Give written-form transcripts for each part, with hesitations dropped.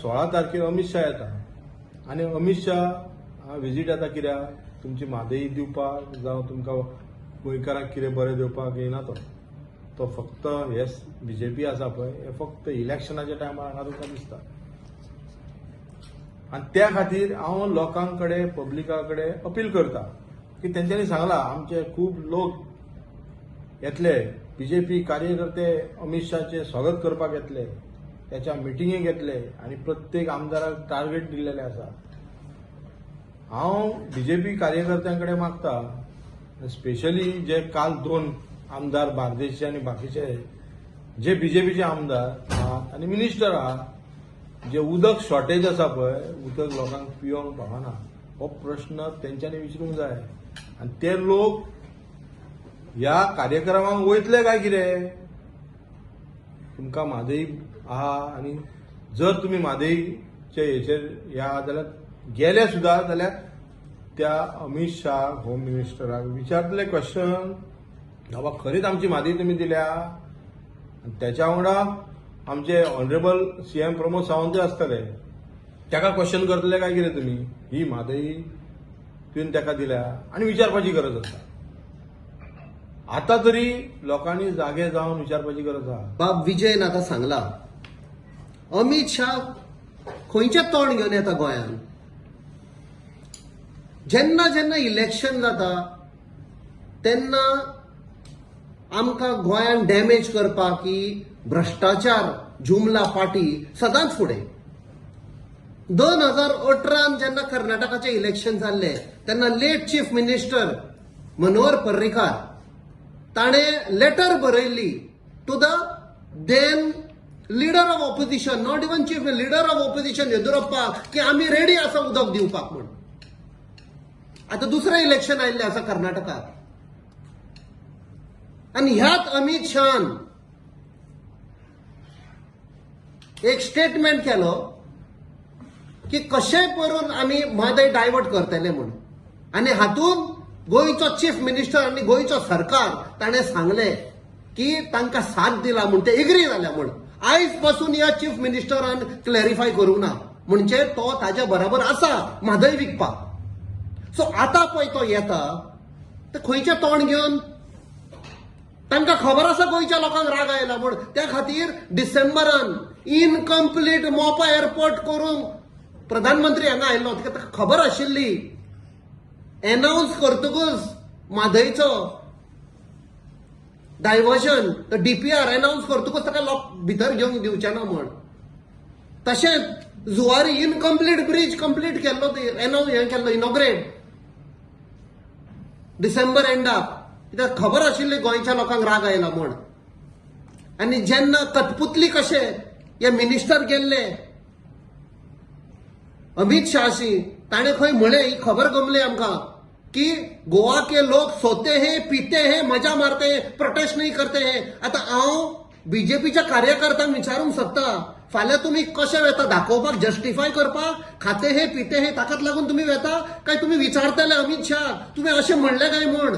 16 तारखेर अमीत शाह येता आनी अमीत शाह विजीट येता कित्याक तुमची म्हादई दिवपाक जावं तुमकां गोंयकारांक कितें बरें दिवपाक येना तो. तो फक्त हे बीजेपी आसा पळय, हे फक्त इलेक्शनाच्या टायमार हांगा तुमकां दिसता. आनी त्या खातीर हांव लोकां कडेन, पब्लिका कडेन अपील करता की तेंच्यांनी सांगलां आमचे खूब लोक येतले, बीजेपी कार्यकर्ते अमीत शाहचें स्वागत करपाक येतले, त्याच्या मिटिंगेक येतले आनी प्रत्येक आमदाराक टार्गेट दिल्लेलें आसा. हांव बीजेपी कार्यकर्त्यां कडेन मागता, स्पेशली जे काल 2 आमदार बार्देशचे आनी बाकीचे जे बीजेपीचे आमदार आहात आनी मिनिस्टर आहात, जे उदक शॉर्टेज आसा पळय, उदक लोकांक पिवंक पावना, हो प्रश्न तेंच्यांनी विचारूंक जाय. आनी ते लोक ह्या कार्यक्रमाक वयतले काय कितें? तुमकां म्हादई आहा आनी जर तुमी म्हादईचे हेचेर ह्या जाल्यार गेले सुद्दां जाल्यार त्या अमीत शाह होम मिनिस्टराक विचारतले क्वेश्चन, बाबा खरीच आमची म्हादई तुमी दिल्या? आनी त्याच्या वांगडा आमचे ऑनरेबल सीएम प्रमोद सावंतूय आसतले, ताका क्वेश्चन करतले काय कितें तुमी ही म्हादई तुवें ताका दिल्या? आनी विचारपाची गरज आसा. आतां तरी लोकांनी जागे जावन विचारपाची गरज आसा. बाब विजयन आतां सांगला, अमीत शाह खंयचें तोंड घेवन येता गोंयांत? जेन्ना जेन्ना इलेक्शन जाता तेन्ना आमकां गोंयांत डॅमेज करपाक ही भ्रश्टाचार जुमला पार्टी सदांच फुडें. 2018 जेन्ना कर्नाटकाचें इलेक्शन जाल्लें तेन्ना late chief minister Manohar Parrikar ताणें लेटर बरयल्ली to the then leader of opposition, not even chief, leader of opposition Yediyurappa, की आमी रेडी आसा उदक दिवपाक म्हूण. आतां दुसरें इलेक्शन आयिल्लें आसा कर्नाटकाक आनी ह्याच अमीत शहान एक स्टेटमेंट केलो की कशेंय करून आमी म्हादय डायवर्ट करतले म्हूण. आनी हातूंत गोंयचो चीफ मिनिस्टर आनी गोंयचो सरकार ताणें सांगलें की तांकां साथ दिला म्हूण, ते एग्री जाल्या म्हूण. आयज पासून ह्या चीफ मिनिस्टरान क्लॅरिफाय करूंक ना, म्हणजे तो ताज्या बराबर आसा म्हादय विकपाक. सो आतां पळय तो येता ते खंयचें तोंड घेवन? तांकां खबर आसा गोंयच्या लोकांक राग आयला म्हूण. त्या खातीर डिसेंबरान इनकम्प्लीट मोपा एअरपोर्ट करूंक प्रधानमंत्री हांगा आयिल्लो, ताका खबर आशिल्ली. एनावन्स करतकूच म्हादयचो डायवर्जन, डीपीआर एनावन्स करतकूच ताका लोक भितर घेवंक दिवचे ना म्हण. तशेंच जुवारी इनकम्प्लीट ब्रीज कंप्लीट केल्लो, एनावन्स हें केल्लो, इनॉग्रेट डिसेंबर एंडाक, कित्याक खबर आशिल्ली गोंयच्या लोकांक राग आयला म्हण. आनी जेन्ना कठपुतली कशे हे मिनिस्टर गेल्ले अमीत शहाशी, ताणें खंय म्हळें, ही खबर गमली आमकां की गोवा के लोग सोते हैं, पीते हैं, मजा मारते हैं, प्रोटेस्ट नहीं करते हैं. आतां हांव बीजेपीच्या कार्यकर्त्यांक विचारूंक सोदता, फाल्यां तुमी कशें वेता दाखोवपाक, जस्टिफाय करपाक, खाते हैं पीते हैं ताकाच लागून तुमी वेता काय तुमी विचारतले अमीत शाह तुमी अशें म्हणलें काय म्हूण,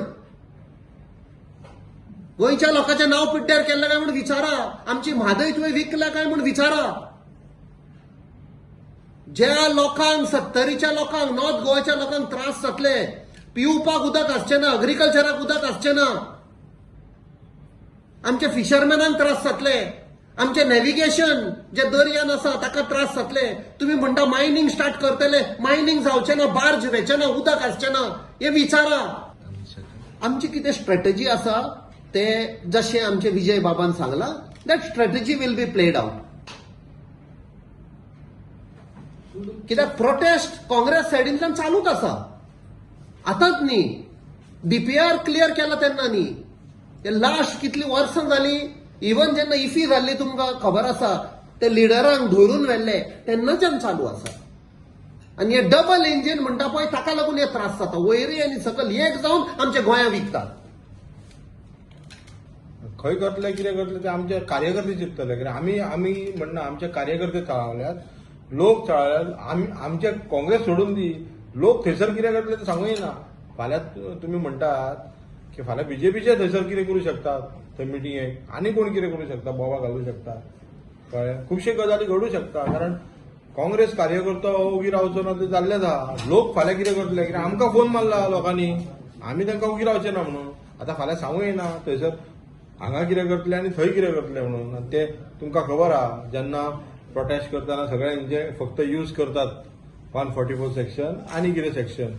गोंयच्या लोकांचें नांव पिड्ड्यार केल्लें काय म्हूण विचारा, आमची म्हादय तुवें विकल्या काय म्हूण विचारा. ज्या लोकांक, सत्तरीच्या लोकांक, नॉर्थ गोवाच्या लोकांक त्रास जातले, पिवपाक उदक आसचें ना, अग्रिकल्चराक उदक आसचें ना, आमच्या फिशरमॅनांक त्रास जातले, आमचें नॅविगेशन जे दर्यान आसा ताका त्रास जातले. तुमी म्हणटा मायनींग स्टार्ट करतले, मायनींग जावचें ना, बार्ज वेचें ना, उदक आसचें ना, हें विचारा. आमची कितें स्ट्रॅटजी आसा ते जशें आमचे विजय बाबान सांगलां, that strategy will be played out. कित्याक प्रोटेस्ट काँग्रेस सायडींतल्यान चालूच आसा, आतांच न्ही, डीपीआर क्लियर केला तेन्ना न्ही, ते लास्ट कितलीं वर्सां जालीं, इवन जेन्ना इफी जाल्ली तुमकां खबर आसा, ते लिडरांक धरून व्हेल्ले तेन्नाच्यान चालू आसा. आनी हे डबल इंजीन म्हणटा पळय ताका लागून हे त्रास जाता, वयरी आनी सकल एक जावन आमच्या गोंया विकतात. खंय करतले कितें करतले ते आमचे कार्यकर्ते चिंततले, कित्याक आमी म्हणना, आमचे कार्यकर्ते चाळवल्यात, लोक चाळवल्यात, आमी आमचे काँग्रेस सोडून दी, लोक थंयसर कितें करतले ते सांगूं येना. फाल्यां तुमी म्हणटात की फाल्यां बीजेपीचे थंयसर कितें करूं शकतात, थंय मिटिंगेक आनी कोण कितें करूं शकता, बोवा घालूं शकता, कळ्ळें, खुबशे गजाली घडूं शकता. कारण काँग्रेस कार्यकर्तो हो ओगी रावचो ना ते जाल्लेच आहा. लोक फाल्यां कितें करतले? कित्याक आमकां फोन मारला लोकांनी, आमी तांकां ओगी रावचे ना म्हणून. आतां फाल्यां सांगू येना थंयसर हांगा कितें करतले आनी थंय कितें करतले म्हणून. आनी ते तुमकां खबर आहा, जेन्ना प्रोटेस्ट करतना सगळ्यांचे फक्त यूज करतात 144 सेक्शन आनी कितें सेक्शन.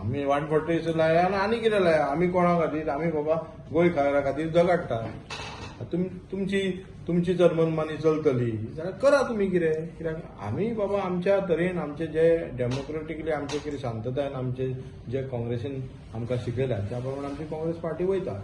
आमी 140 लाया आनी कितें लाया. आमी कोणा खातीर? आमी बाबा गोंयकारा खातीर झगडटा. तुमची तुमची जर मनमानी चलतली जाल्यार करा तुमी कितें. कित्याक आमी बाबा आमच्या तरेन आमचे जे डेमोक्रेटिकली आमचे कितें शांततायेन आमचे जे काँग्रेसीन आमकां शिकयल्या त्या प्रमाणे आमची काँग्रेस पार्टी वयता.